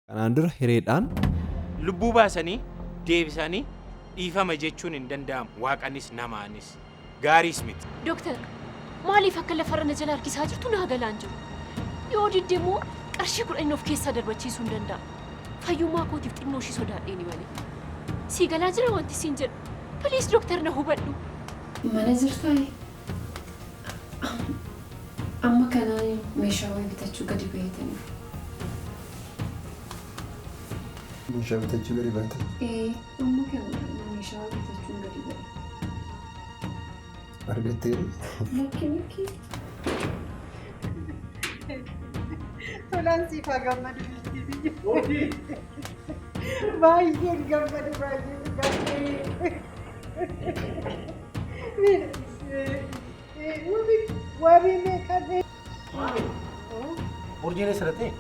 Kanaan dura hireedhaan Lubbuu baasanii deebisanii dhiifama jechuun hin danda'amu. Waaqanis namaanis gaariis miti. Dooktar, maaliif akka lafarra na jala harkisaa jirtu naa galaan jiru? Yoo didde immoo qarshii 10 of keessaa darbachiisuu hin danda'a. Fayyummaa kootiif xinnoo ishii sodaadheeni malee. Sii galaa jira wanti siin jedhu. Please dooktar na hubadhu. Mana jirtaayi? Amma kanaan meeshaa wayii bitachuu gadi baheetani. Meeshaa bitachuu gadi baate? Ee, amma kana meeshaa wayii bitachuun gadi bahe. Argattee? Lakki lakki. Tolaan siif haa gammadu bultii biyya. Baay'een gammadu baay'een gammadu. Wabii meeqa Urjiin eessa dhattee?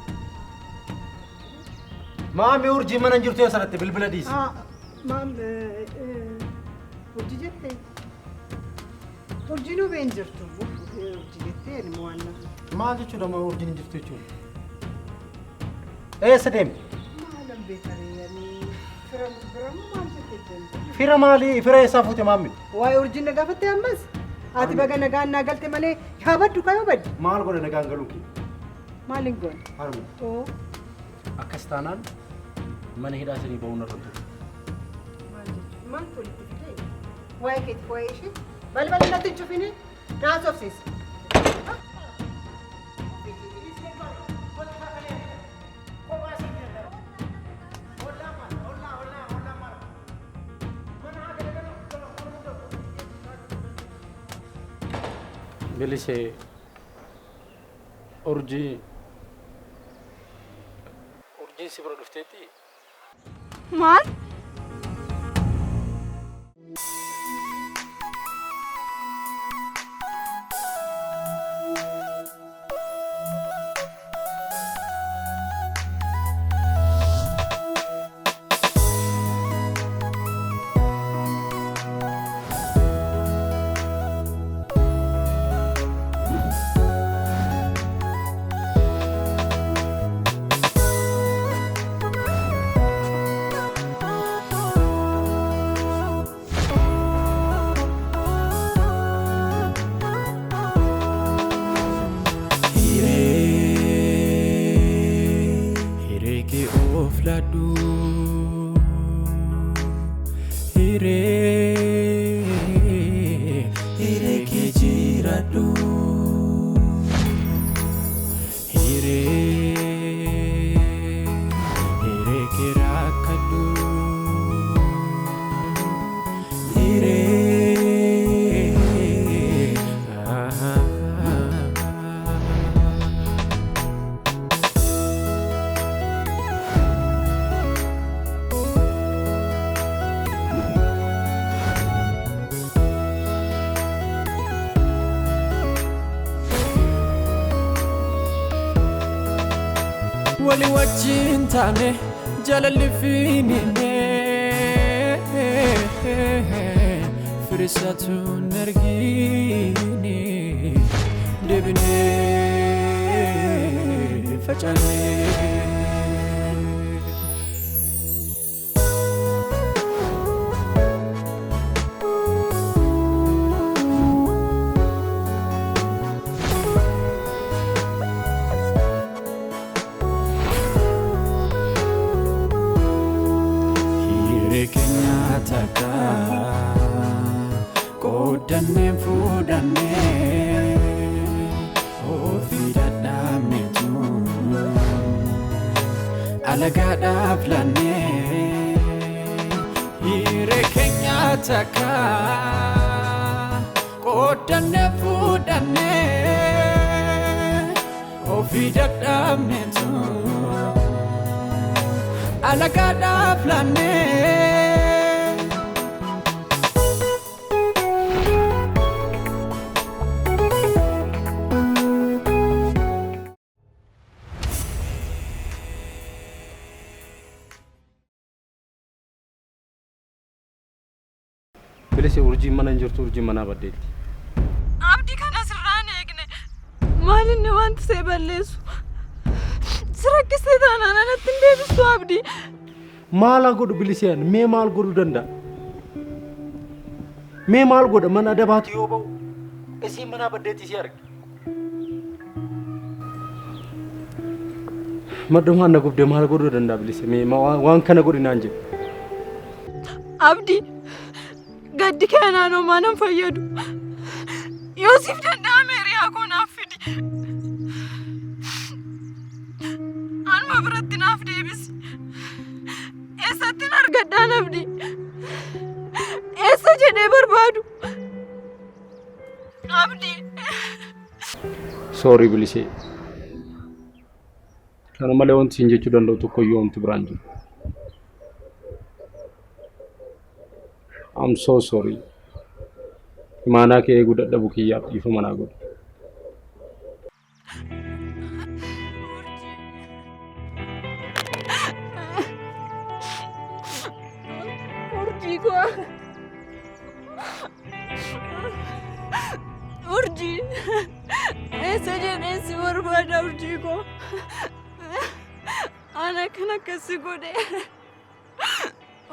Maami urjii mana hin jirtu eessa dhatte bilbila dhiisi. Maam urjii jettee? Urjiin hubee hin jirtu. Urjii jettee ilmoo waan nama. Maal jechuudha maa urjiin hin jirtu jechuun? Eessa deemte? Maalan beekaree ani fira bira moo maal jettee deemte? Fira maalii? Fira eessaa fuute maammi? Waa'ee urjiin na gaafatte ammas? Ati baga nagaan naa galte malee haa baddu kayoo baddi. Maal godha nagaan galuun kee? Maal hin goone? Harme. Oo. Akkas taanaan mana hidhaa sanii ba'uun irra ture. Maal jechuudha? Maaltu walitti fidee? Waa'ee keetiif waa'ee ishee? Balbala natti hin cufini na haasofsiisi. Bilisee urjii urjiin si bira dhufteetti. Maal? Hiree hiree kee of laadhu hiree hiree kee jiraadhu hiree hiree kee rakkadhu hiree ah. Wali wajjin taane jaalalli fiinine firisatu nargine deebine facaane. Hiree keenya takka qooddannee fuudhannee ofii dadhabneetu alagaadhaaf laannee. Hiree keenya takka qooddannee fuudhannee ofii dadhabneetu alagaadhaaf laannee. Bilisee urjiin mana hin jirtu urjiin manaa baddeetti. Abdii kana sirraan eegne. Maal inni wanti see balleessu? Si rakkistee taanaan anatti hin deebistu Abdii. Maal haa godhu biliseen mee maal godhuu danda'a? Mee maal godha mana adabaati yoo ba'u isiin manaa baddeetti isii arge. Maddumaan na gubde maal godhuu danda'a bilise mee waan kana godhi naan jedhe. Abdii gaddi kee anaan homaa nan fayyadu. Yoo siif danda'ame hiriyaa koo naaf fidi. Anuma biratti naaf deebisi. Eessattin argadhaan Abdii? Eessa jedhee barbaadu? Abdii. Sorry bilisee. Kana malee wanti siin jechuu danda'u tokko iyyuu wanti biraan jiru. I'm so sorry. Imaanaa kee eeguu dadhabu kiyyaaf dhiifama naa godhi. Urjii koo. Urjii. Eessa jedheen si barbaada urjii koo. Ana kan akkas si godhe.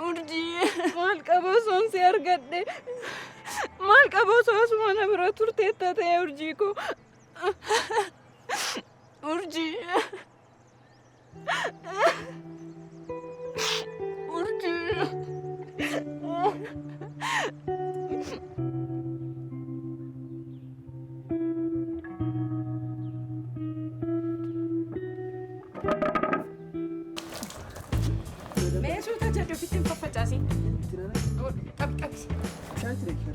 Urjii maal qaba osoon si argadhe. Maal qaba osoo asuma na bira turteetta ta'e urjii koo. Urjii. Urjii. Mee suuta jedhu ofitti hin faffacaasin. Qabi qabi.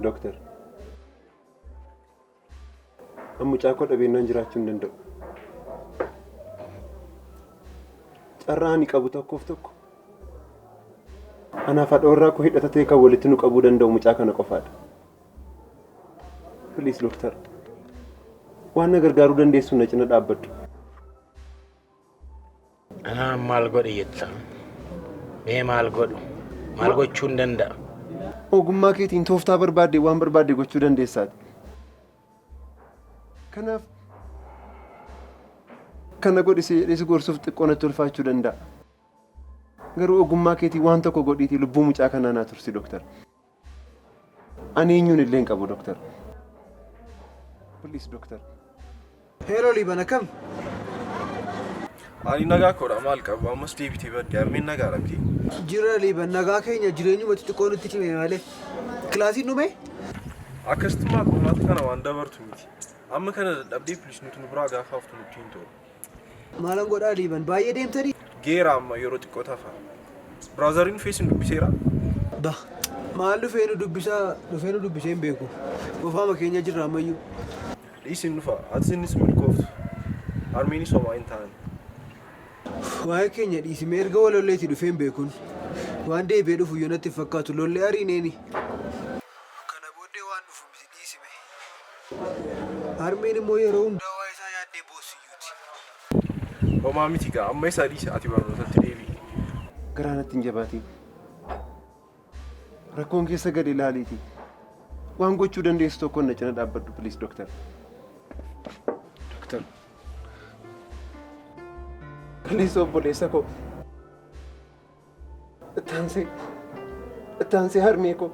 Dooktar. An mucaa koo dhabeennaan jiraachuu hin danda'u. Carraa ani qabu tokkoof tokko anaaf haadha warraa koo hidhata ta'e kan walitti nu qabuu danda'u mucaa kana qofaadha. Please dooktar. Waan na gargaaruu dandeessu na cina dhaabbadhu. Anaan maal godhi jetta? Mee maal godhu? Maal gochuun danda'a? Ogummaa keetiin tooftaa barbaadde waan barbaadde gochuu dandeessaati. Kanaaf kana godhi si jedhee si gorsuuf xiqqoo natti ulfaachuu danda'a. Garuu ogummaa keetiin waan tokko godhiitii lubbuu mucaa kanaa naa tursi dooktar. Ani eenyuun illee hin qabu dooktar. Please dooktar. Hello Liiban akkam? Ani nagaa koodha maal qabu ammas deebitee badde harmeen nagaadha miti. Jira Liiban nagaa keenya jireenyuma xixiqqoo nutti cime malee. Kilaasiin dhume? Akkasittummaa qormaata kana waan dabartu miti. Amma kana dadhabdee please nuti nu biraa gaafa haftu nutti hin tolu. Maalan godhaa Liiban baay'ee deemtanii? Geera amma yeroo xiqqoo tafa. Brother'n dhufee isin dubbiseera? Ba. Maal dhufee nu dubbisaa dhufee nu dubbisee hin beeku. Qofaama keenya jirra ammayyuu. Dhiisi hin dhufa. Atis innis milkooftu. Harmeenis homaa hin ta'an. Waa'ee keenya dhiisi mee erga wal lolleeti dhufee hin beekun. Waan deebi'ee dhufu iyyuu natti hin fakkaatu lollee ariineeni. Kana booddee waan dhufu miti dhiisi mee. Harmeen immoo yeroo hundaa waa'ee isaa yaaddee boossi iyyuuti. Homaa miti gaa amma isa dhiisi ati barnootatti deebi'i. Garaa natti hin jabaatiin. Rakkoon keessa gad ilaaliiti. Waan gochuu dandeessu tokkoon na cina dhaabbadhu please doctor. Doctor. Please obboleessa koo. Ittaansee. Ittaansee harmee koo.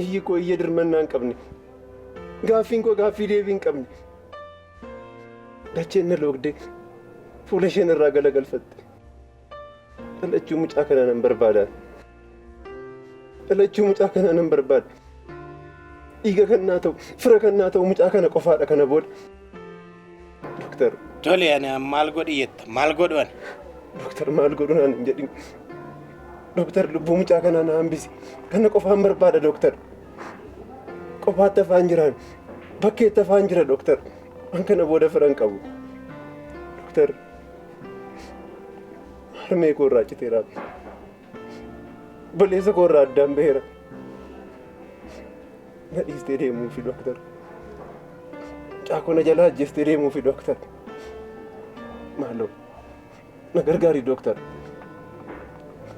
Iyyi koo iyya dirmannaa hin qabne. Gaaffiin koo gaaffii deebii hin qabne. Dacheen na loogdee fuula isheen irraa galagalfatte. Dhalachuu mucaa kanaa nan barbaada. Dhalachuu mucaa kanaa nan barbaada. Dhiiga kan naa ta'u, fira kan naa ta'u mucaa kana qofaadha kana booda. Doktar. Tole ani maal godhi jetta? Maal godhu ani? Doktar maal godhu naan hin jedhin. Dooktar lubbuu mucaa kanaa na hambisi. Kana qofaan barbaada dooktar. Qofaatti afaan jiraan. Bakkeetti afaan jira dooktar. An kana booda fira hin qabu. Dooktar harmee koo irraa citeera. Obboleessa koo irraa addaan baheera. Na dhiistee deemuufi dooktar. Mucaa koo na jalaa ajjeestee deemuufi dooktar. Maaloo na gargaari dooktar.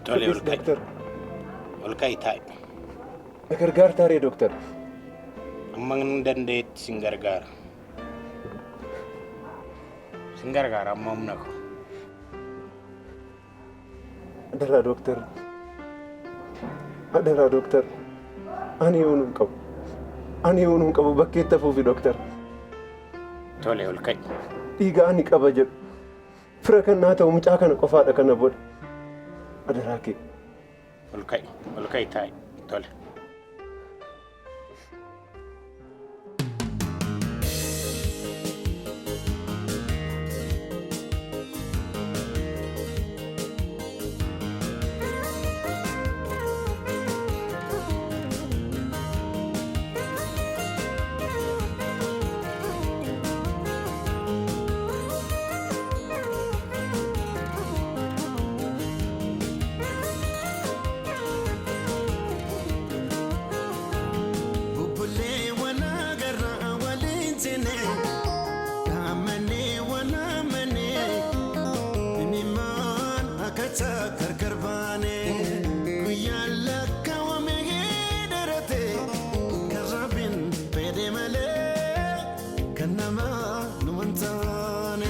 Tole ol ka'i. Dooktar. Ol ka'i taa'i. Na gargaartaa ree dooktar. Amma hin danda'etti sin gargaara. Sin gargaara amma humna koo. Adaraa dooktar. Adaraa dooktar. Ani yoonuu hin qabu. Ani yoonuu hin qabu bakkeetti hafuufi dooktar. Tole ol ka'i. Dhiiga ani qaba jedhu. Fira kan naa ta'u mucaa kana qofaadha kana booda. Adaraa kee. Ol ka'i. Ol ka'i taa'i. Tole. Bubbullee wal agarraa waliin cine dhaamannee wal amanee imimmaan akka gargar baane guyyaan lakkaawame dheerate kan rabbiin fedhe malee kan namaa nu hin taane.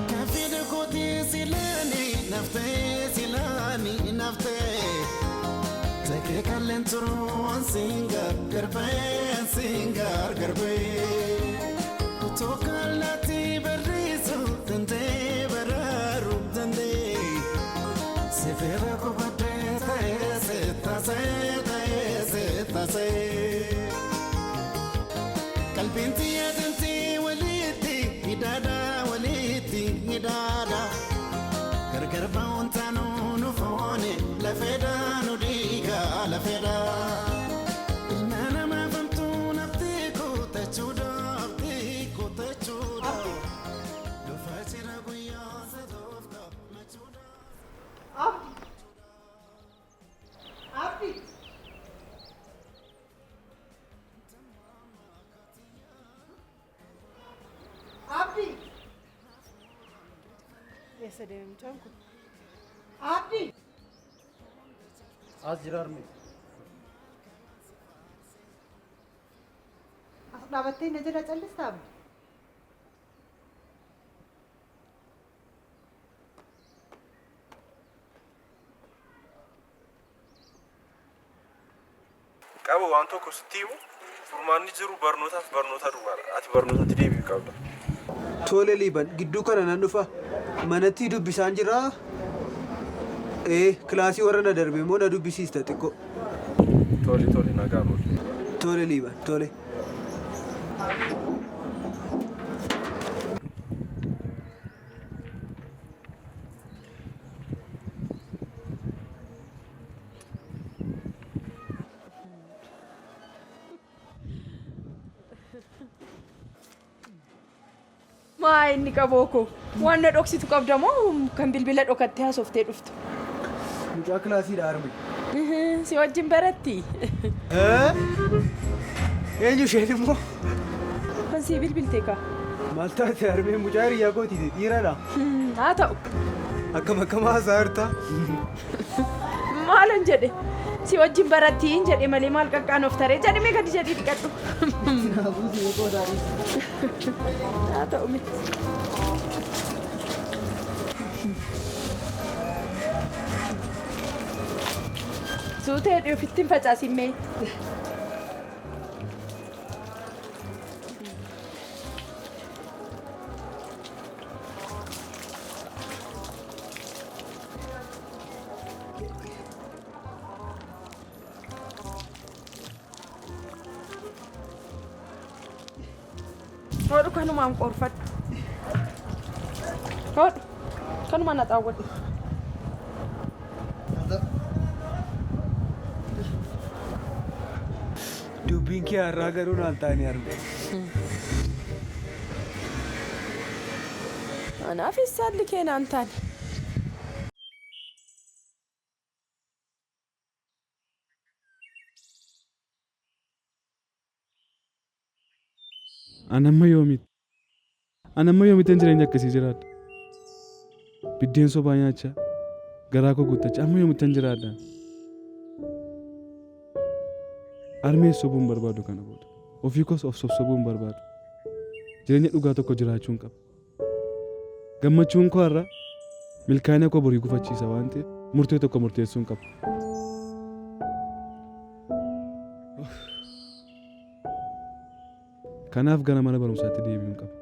Kaafee kootii silaanii naftee silaanii naftee Takee kalleen turuun siin gargar ba'ee siin gargar ba'ee Otoo kallattii barreessuu danda'ee baraaruu danda'ee Sifeera kubadhee ta'ee sittaasee ta'ee sittaasee Qalbiin xiyyeetintii walitti hidhaadha walitti hidhaadha. Gargar ba'uun taanuu nu foone lafeedha nu dhiiga lafeedha. Ilma namaa famtuu nafti kutachuudha abdii kutachuudha. Dhufaa jira guyyaa sadoofta machuudha. Abdi! Abdi! Abdi! Eessa deeme mucaan kun? Abdi! As jira harmee. As dhaabattee na jala callista Abdi? Qaba waan tokko sitti himu furmaanni jiru barnootaaf barnoota duwwaadha. Ati barnootatti deebi'uu qabda. Tole Liiban gidduu kana nan dhufa. Manatti dubbisaan jiraa. Ee kilaasii warra na darbe immoo na dubbisiista xiqqoo. Tole tole nagaan oolu. Tole Liiban tole. Maa inni qaboo koo waan na dhoksitu qabda moo kan bilbila dhokattee haasoftee dhuftu? Mucaa kilaasiidha harme. Si wajjin baratti? Eenyu isheen immoo? Kan sii bilbilte kaa. Maal taate harmee mucaa hiriyaa kootiiti dhiiradha. Haa ta'u. Akkam akkam haasaa jirta? Maalan jedhe si wajjin barattiin jedhe malee maal qaqqaan of taree jedhame gadi jedhii dhiqadhu. Haa ta'u miti. Suutee ofitti hin facaasin mee. Hodhu kanumaan qoorfadhu. Hodhu kanumaan haxaawwadhu. Dubbiin kee har'aa garuu naan taane harme. Anaafis saalli kee naan taane. An amma yoomitti? An amma yoomittan jireenya akkasii jiraadha? Biddeen sobaa nyaachaa, garaa koo guuttachaa amma yoomittan jiraadha? Harmees sobuu hin barbaadu kana booda. Ofii koos of sossobuu hin barbaadu. Jireenya dhugaa tokko jiraachuun qaba. Gammachuun koo har'a milkaa'ina koo borii gufachiisa waan ta'eef murtee tokko murteessuun qaba. Kanaaf gara mana barumsaatti deebi'uun qaba.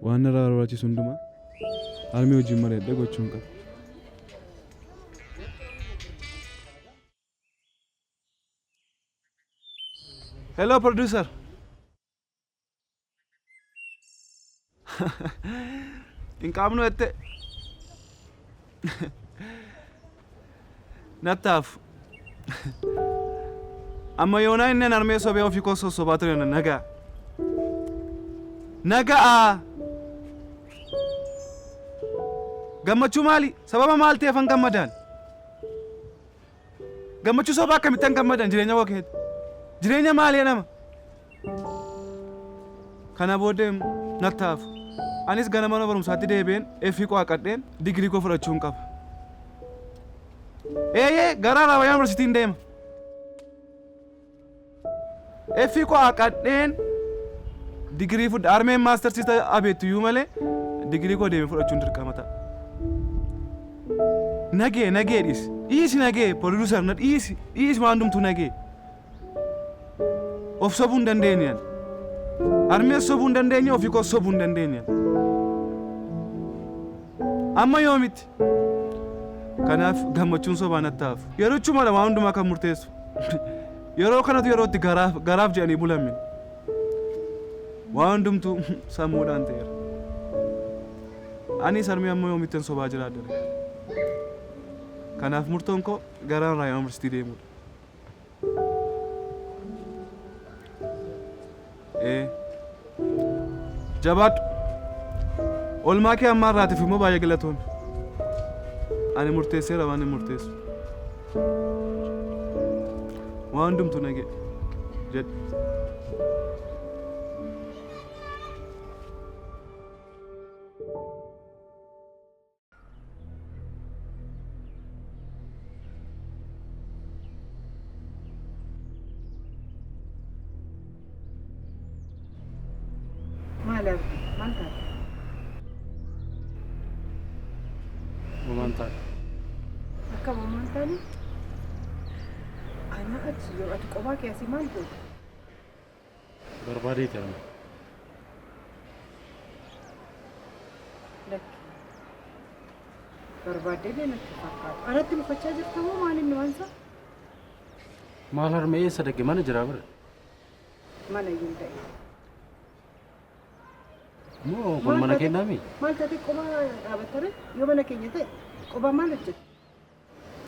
Waan narraa barbaachisu hundumaa harmee wajjin mari'adhee gochuun qaba. Hello producer. Hin qaabnu jette. Nattaaf. Amma yoonaa inni an harmee sobee ofii koo sossobaa ture na nagaa. Naga'a. Gammachuu maali? Sababa maal ta'eefan gammadaan? Gammachuu sobaa akkamittan gammadan jireenya koo keessatti? Jireenya maalii nama? Kana booddee natti hafu. Anis gara mana barumsaatti deebi'een effii koo haqadheen digirii koo fudhachuun qaba. Eeyyee gara Raawayyaa Yuunivarsiitiin deema. Effii koo haqadheen digirii fudha. Harmeen maastarsii abeettu iyyuu malee digirii koo deemee fudhachuun dirqama ta'a. Nagee nagee dhiisi. Dhiisi nagee producer na dhiisi dhiisi waan hundumtuu nagee. Of sobuu hin dandeenye ani. Harmees sobuu hin dandeenye ofii koos sobuu hin dandeenye ani. Amma yoomitti? Kanaaf gammachuun sobaa natti hafu. Yerochumadha waan hundumaa kan murteessu. Yeroo kanatu yeroo itti garaaf, garaaf jedhanii bulan miti. Waan hundumtuu sammuudhaan ta'eera. Anis harmee amma yoomittan sobaa jiraadha ree? Kanaaf murtoon koo gara Raayyaa Yuunivarsiitii deemuudha. Ee. Jabaadhu. Oolmaa kee ammaa irraatiif immoo baay'ee galatoomi. Ani murteesseera waan hin murteessu. Waan hundumtuu nagee jedhe. Maal abdi? Maal taate? Homaan taane. Akkam homaan taane? Anaa achi yoo ati qophaa kee asii maal goota? Barbaadeeti harme. Lakki. Barbaaddee illee natti hin fakkaatu. Anatti mufachaa jirta moo maal inni waan isaa? Maal harme eessa dhaqe mana jiraa bara. Mana iyyuu hin ta'e. Moo kun mana keenyaa mi? Maal taate qophaa dhaabattare yoo mana keenya ta'e qophaa maal hojjeta?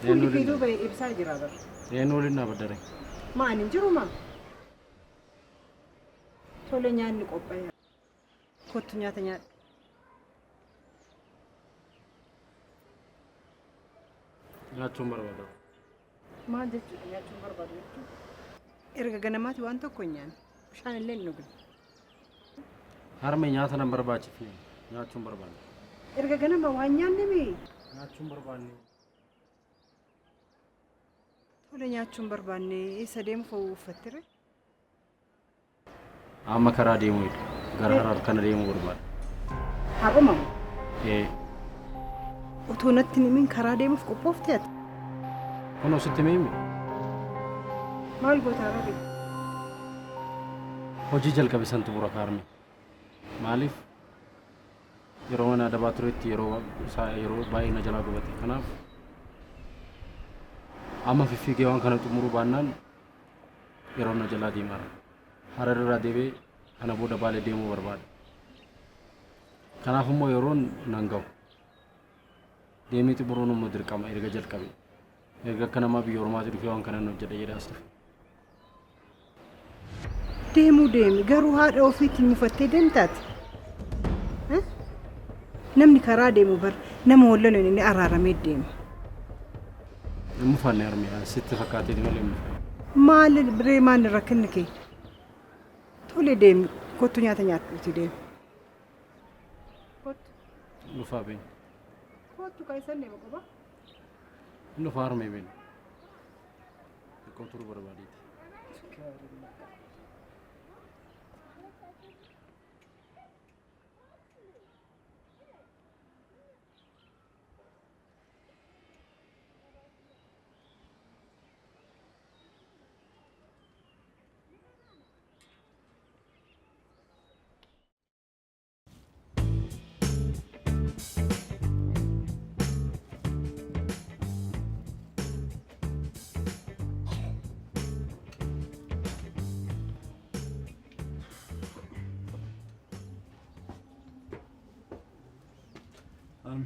Fuulli fiiduu ba'e ibsaa jira bara. Eenyu waliin dhaabaddare? Maa ani hin jiru maa? Tole nyaanni qophaa'eera. Kottu nyaata nyaadhu. Nyaachuun barbaada. Maal jechuudha nyaachuun barbaadu jechuun? Erga ganamaati waan tokko hin nyaanne. Bishaan illee hin dhugne. Harme nyaata nan barbaachifne nyaachuun barbaanne. Erga ganama waan nyaanne mee? Nyaachuun barbaanne. Tole nyaachuun barbaanne eessa deemuuf uffattire? Amma karaa deemuu hidha. Gara Harar kana deemuu barbaada. Har'uma moo? Ee. Otoo natti hin himin karaa deemuuf qophoofte ati? Kunoo sitti himee himi. Maal goota Hararii? Hojii jalqabe san xumura kaarme. Maaliif yeroo mana adabaa turetti yeroo isaa yeroo baay'ee na jalaa gubate. Kanaaf amma fiffiigee waan kana xumuruu baannaan Yeroon na jalaa deemaara. Harar irraa deebi'ee Kana booda Baalee deemuu barbaada. Kanaaf immoo yeroon nan gahu. Deemee xumuruun immoo dirqama erga jalqabe. Erga akka namaa biyya ormaatii dhufee waan kanan hojjedha jedhee as dhufe. Deemuu deemi garuu haadha ofiitiin mufattee deemtaati. Namni karaa deemu bar nama wal loluun inni araaramee deema. Hin mufanne harmee sitti fakkaateeti malee hin mufanne. Maal ree maal rakkinni kee? Tole deemi kottu nyaata nyaadhuuti deemi. Kottu. Dhufaa been. Kottu kan isaan deema qofa. Hin dhufaa harmee been. Xiqqoo turuu barbaadeeti. Harme.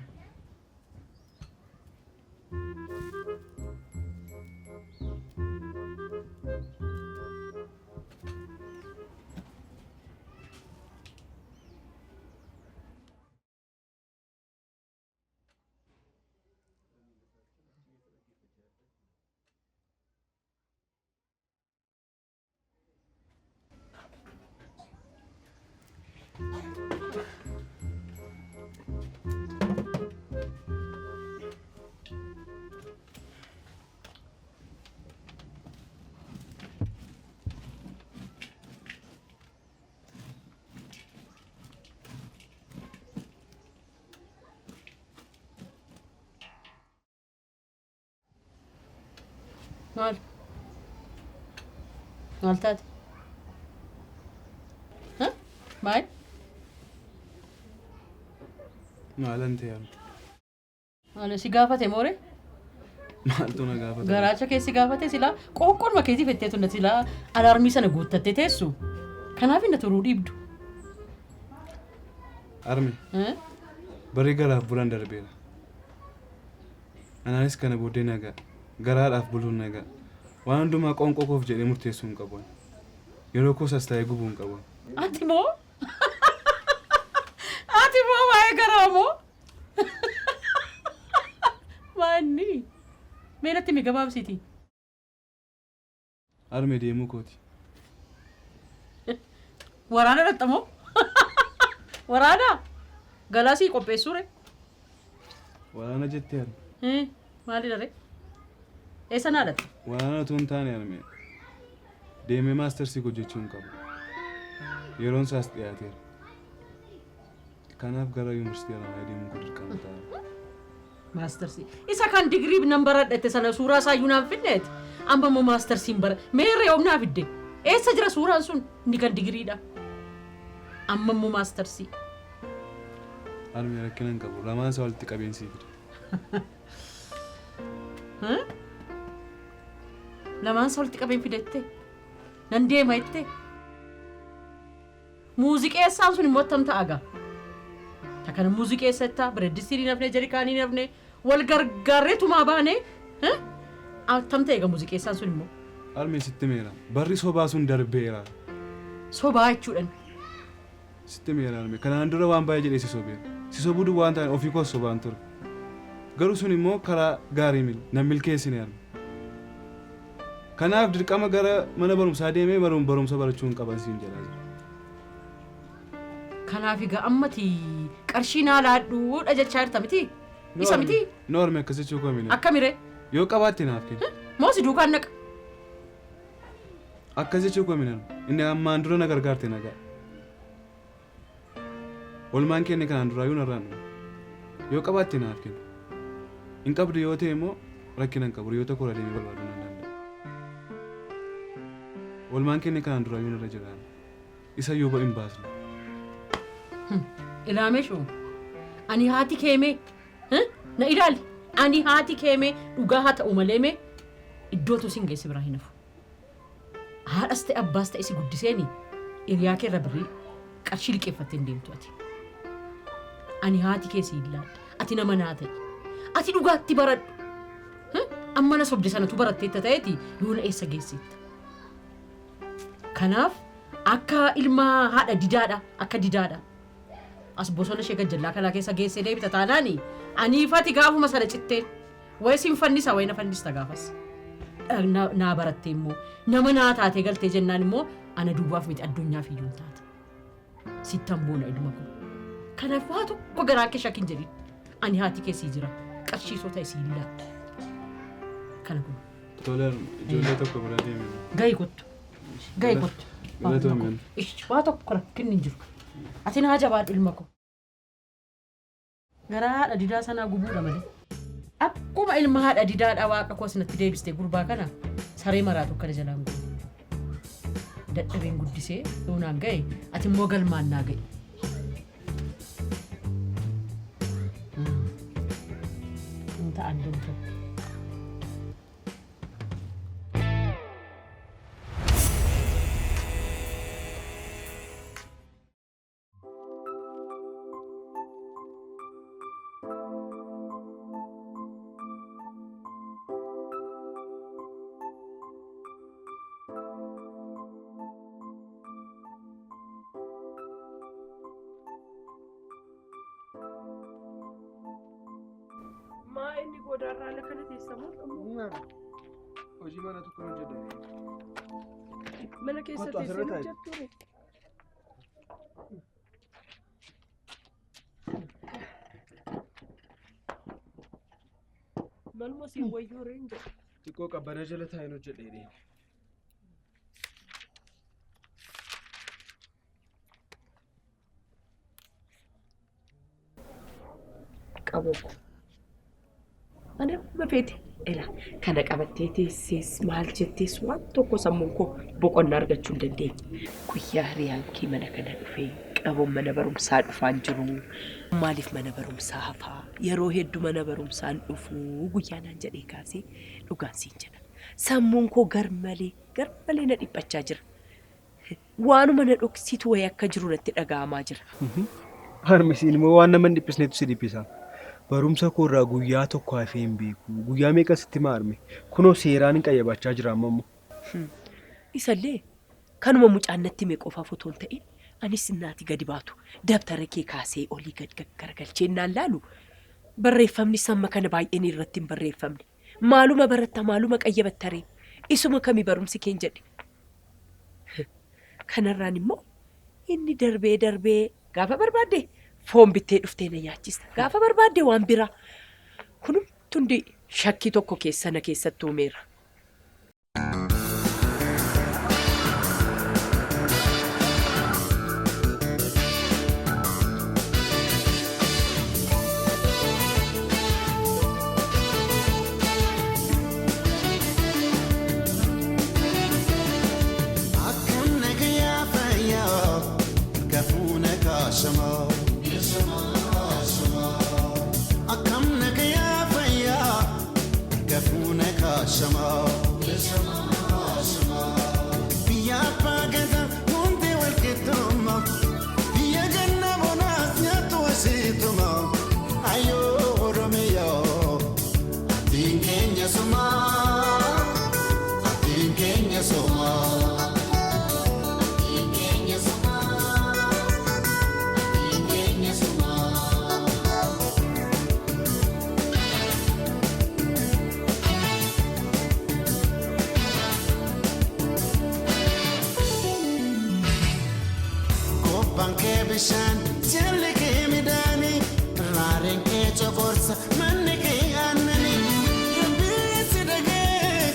Maal? Maal taate? Ha? Maal? Maalan ta'e amma? Maal si gaafate moore? Maaltu na gaafata? Garaacha kee si gaafate silaa qoonqoonuma keetiif jetteetu na silaa alaarmii sana guuttattee teessu. Kanaaf inni turuu dhiibdu. Armi. Barri garaaf bulan darbeera. Anaanis kana booddee nagaa. Garaadhaaf buluun nagaa. Waan hundumaa qoonqoo koof jedhee murteessuu hin qabu. Yeroo koos as taa'ee gubuu hin qabu. Ati moo? Ati moo waa'ee garaa moo? Maanni? Mee natti himi gabaabsiiti. Harmee deemuu kooti. Waraana dhaqxa moo? Waraana? Galaa sii qopheessuu ree? Waraana jettee harme. Eh, Maalidha ree? Eessa naa dhaqxa? Waraana utuu hin taane harme. Deemee maastarsii hojjechuu hin qabu. Yeroon isaas dhiyaateera. Kanaaf gara yuunivarsiitii Haramaayaa deemuun koo dirqama ta'a. Maastarsii. Isa kan digirii nan baradha jette sana suuraa isaa iyyuu naan fidneeti. Amma immoo maastarsiin bara. Meerree yoom naa fidde? Eessa jira suuraan sun? Inni kan digiriidha. Amma immoo maastarsii. Harmee rakkina hin qabu. Lamaan isaa walitti qabeen sii fida. Huh? Lamaan isaa walitti qabeen fidette. Nan deema jette. Muuziqeessaan sun immoo attam ta'a gaa? Ta kana muuziqeessa jettaa, bireddistiin hin hafne, jerikaanii hin hafne, wal gargaarree tumaa baane. Attam ta'e egaa muuziqeessaan sun immoo? Harmee sitti himeera. Barri sobaa sun darbeera. Sobaa jechuudhan. Sitti himeera harmee. Kanaan dura waan baay'ee jedhee si sobeera. Si sobuu duwwaa hin taane ofii koos sobaan ture. Garuu sun immoo karaa gaarii miti. Nan milkeessine harmee. Kanaaf dirqama gara mana barumsaa deemee barumsa barachuu hin qaban siin jedhaa jira. Kanaaf egaa ammati qarshii naa laadhuudha jechaa jirta miti? Isa miti? No harmee akkas jechuu koo miti. Akkami ree? Yoo qabaatte naaf kenni. Moo si duukaan naqa? Akkas jechuu koo miti harmee. Inni ammaan dura na gargaarte nagaa. Olmaan keenya kanaan duraayyuu narraan dhume. Yoo qabaatte naaf kenni. Hin qabdu yoo ta'e immoo rakkina hin qabu. Hiriyoota koorra deemee barbaaduu nan danda'a. Olmaan keenya kanaan duraayyuu narra jira. Isa iyyuu hin baasne. Ilaamee shuu. Ani haati keemee. Na ilaali. Ani haati keemee dhugaa haa ta'u malee mee iddootu sin geesse biraa hin hafu. Haadhas ta'e abbaas ta'e si guddiseeni. Hiriyaa kee irra birrii qarshii liqeeffattee hin deemtu ati. Ani haati kee si ilaalta. Ati nama naa ta'i. Ati dhugaatti baradhu. Amma na sobde sanatu baratteetta ta'eeti yoona eessa geessetta. Kanaaf akka ilma haadha didaadha akka didaadha. As bosona ishee gajjallaa kanaa keessa geessee deebita taanaani aniifati gaafuma sana citteen wayi sin fannisa wayi na fannista gaafas. Naa barattee immoo nama naa taatee galtee jennaan immoo ana duwwaaf miti addunyaaf iyyuu hin taata. Sittan boona ilma koo. Kanaaf waa tokko garaa kee shakkin jedhin. Ani haati kee sii jira. Qarshii soo ta'e sii hin laadhu. Kana kun. Tole ijoollee tokko bira deemi. Gahi kottu. Gahi kottu. Galatoomi. Ish waa tokko rakkinni hin jiru. Ati naa jabaadhu ilma koo. Garaa haadha didaa sanaa gubuudha malee. Akkuma ilma haadha didaadha waaqa koo sinatti deebiste gurbaa kana saree maraatu akkana jalaan gubu. Dadhabeen guddisee yoo naan ga'e ati immoo galmaan naa ga'i. Hin ta'an dumtuu. Maa inni goodaarraa ala kana teessamu? Hojii mana tokko hojjedha. Mana keessa Kottu asirra teessee taa'i. hojjettu? Manuma siin wayyuu reen jedhe. Xiqqoo qabbana jala taa'een hojjedha jedheen. Qaboo ko. Ani amma feete ila kana qabattee teessees maal jettees waan tokko sammuun koo boqonnaa argachuu hin dandeenye. Guyyaa hiriyaan kee mana kana dhufee qaboon mana barumsaa dhufaan jiru. Maaliif mana barumsaa hafaa? Yeroo hedduu mana barumsaan dhufuu guyyaa naan jedhee kaasee dhugaan siin jedha. Sammuun koo garmalee garmalee na dhiphachaa jira. Waanuma na dhoksitu wayii akka jiru natti dhaga'amaa jira. Harmi siin immoo waan nama hin dhiphisnetu si dhiphisa. Barumsa koo irraa guyyaa tokko hafee hin beeku. Guyyaa meeqa sitti hima harme? Kunoo seeraan hin qayyabachaa jira amma immoo. Isallee kanuma mucaan natti hime qofaaf otoo hin ta'in anis innaati gadi baatu dabtara kee kaasee olii gad gaggaragalchee innaan laalu barreeffamnis amma kana baay'een irratti hin barreeffamne. Maaluma baratta maaluma qayyabattaree? Isuma kami barumsi keen jedhe. Kanarraan immoo inni darbee darbee gaafa barbaadde foon bittee dhuftee na nyaachista. Gaafa barbaadde waan biraa. Kunumti hundi shakkii tokko keessa na keessatti uumeera. Akkam nagayaa fayyaa kafuuna kaashamaa. Akkam nagayaa fayyaa kafuuna kaashamaa. Biyya abbaa gadaa hundi wal qixxummaa. Biyya ganna bonaas nyaattu asheetuma. Ayyoo Oromiyaa atiin keenya sumaa. Atiin keenya sumaa. Atiin keenya sumaa. Atiin keenya sumaa. Kobbaan kee bishaan, jalli kee midhaanii, raareen kee coqorsa, manni kee aannanii. Rabbiin si dhagee,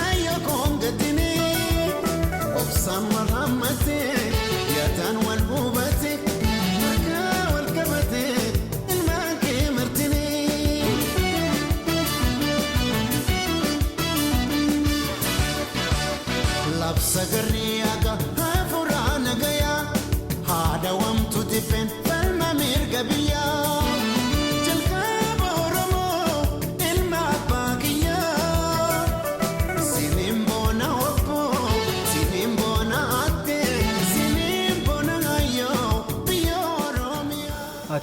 ayyoo koon gatinii. Obsaan wal hammatee, yaadaan wal hubatee, harkaa wal qabatee, ilmaan kee martinii. Labsa garrii akka hafuuraa nagayaa haadha wamtu tiffeen falma mirga biyyaa. Jalqaba Oromoo ilma abbaa kiyyaa. Siniin boona obbo, siniin boona atte, siniin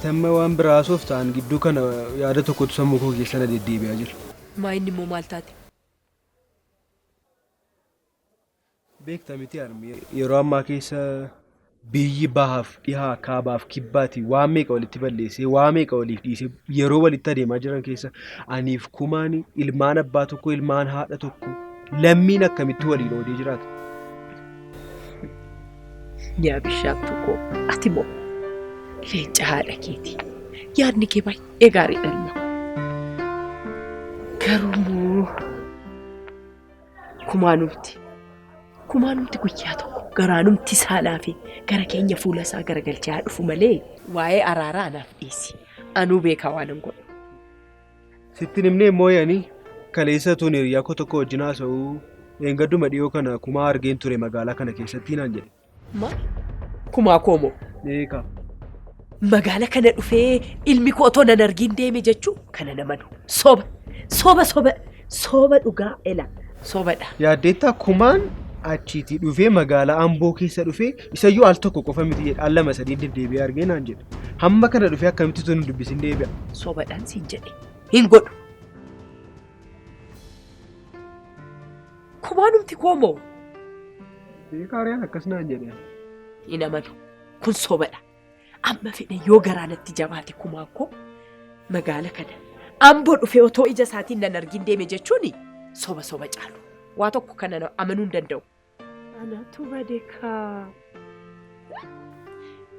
Ati amma waan biraa haasoof ta'an gidduu kana yaada tokkotu sammuu koo keessa na deddeebi'aa jira. Maa inni immoo maal taate? Beekta miti harmee yeroo ammaa keessa biyyi bahaaf dhihaa kaabaaf kibbaati waan meeqa walitti balleessee waa meeqa waliif dhiisee yeroo walitti adeemaa jiran keessa aniif kumaan ilmaan abbaa tokko ilmaan haadha tokko lammiin akkamitti waliin oodee jiraata. Yaa bishaattu koo ati moo leenca haadha keeti. Yaadni kee baay'ee gaariidha ilma. Garuu immoo kumaanumti guyyaa tokko garaanumti saalaa fi gara keenya fuula isaa garagalchaa haa dhufu malee waa'ee araaraa anaaf dhiisi. Anuu beekaa waan hin godhu. Sitti himnee mooyanii kaleessa tuun hiriyaa koo tokko wajjin haasa'uu eengadduma dhiyoo kana kumaa argeen ture magaalaa kana keessatti naan jedhe. Maal? Kumaa koo moo? Eegaa. Magaala kana dhufee ilmi koo otoo nan argin deeme jechuu kana namanu. Soba! Soba soba! Soba dhugaa ela. Sobadha. Yaaddeettaa kumaan achiitii dhufee magaalaa Amboo keessa dhufee isayyuu al tokko qofa miti jedhe al lama sadii deddeebi'ee argee naan jedhe. Hamma kana dhufee akkamitti tun hin dubbisin deebi'a. Sobadhaan siin jedhe. Hin godhu. Kumaanumti koo moo? Beekaariyaan akkas naan jedhe. Hin amanu. Kun sobadha. Amma fedhe yoo garaanatti jabaate kumaa koo magaala kana Amboo dhufee otoo ija isaatiin nan argin deeme jechuun soba soba caalu. Waa tokko kana amanuu hin danda'u. Anatu bade kaa.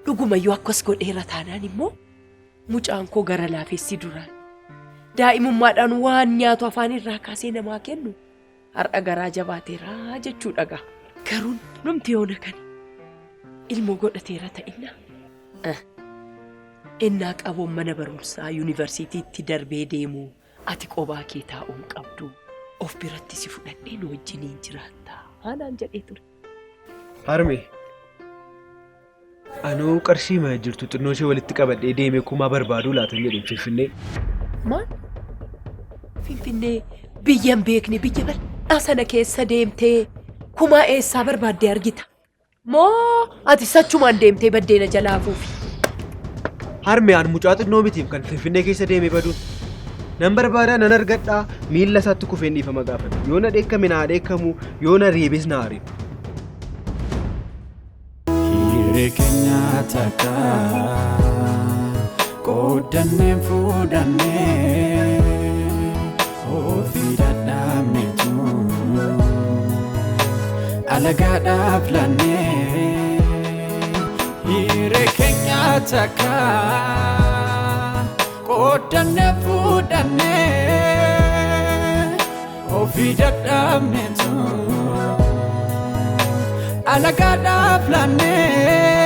Dhugumayyuu akkas godheera taanaan immoo mucaan koo gara laafessi duraan daa'imummaadhaan waan nyaatu afaan irraa kaasee namaa kennu har'a garaa jabaateera jechuudha gaa. Garuu numti yoona kana ilmoo godhateera ta'inna. Innaa qaboon mana barumsaa yuunivarsiitiitti darbee deemu ati qobaa kee taa'uu hin qabdu. Of biratti si fudhadhee nu wajjiniin jiraatta. Haanaan jedhee ture. Harme anuu qarshii mana jirtu xinnoo ishee walitti qabadhee deemee kumaa barbaaduu laatan jedheen Finfinnee. Maal? Finfinnee biyya hin beekne biyya bal'aa sana keessa deemtee kumaa eessaa barbaaddee argita? Moo ati sachumaan deemtee baddeena jalaa hafuufi? Harme an mucaa xinnoo mitiif kan Finfinnee keessa deemee baduun. Nan barbaadaa nan argadhaa miilla isaatti kufeen dhiifama gaafadha. Yoo na dheekkame na haa dheekkamu yoo na reebes na haa reebu. Hiree keenya takka qooddannee fuudhannee ofii dadhabneetu alagaadhaaf laannee. Hiree keenya takka qooddannee fuudhannee ofii dadhabneetu alagaadhaaf laannee.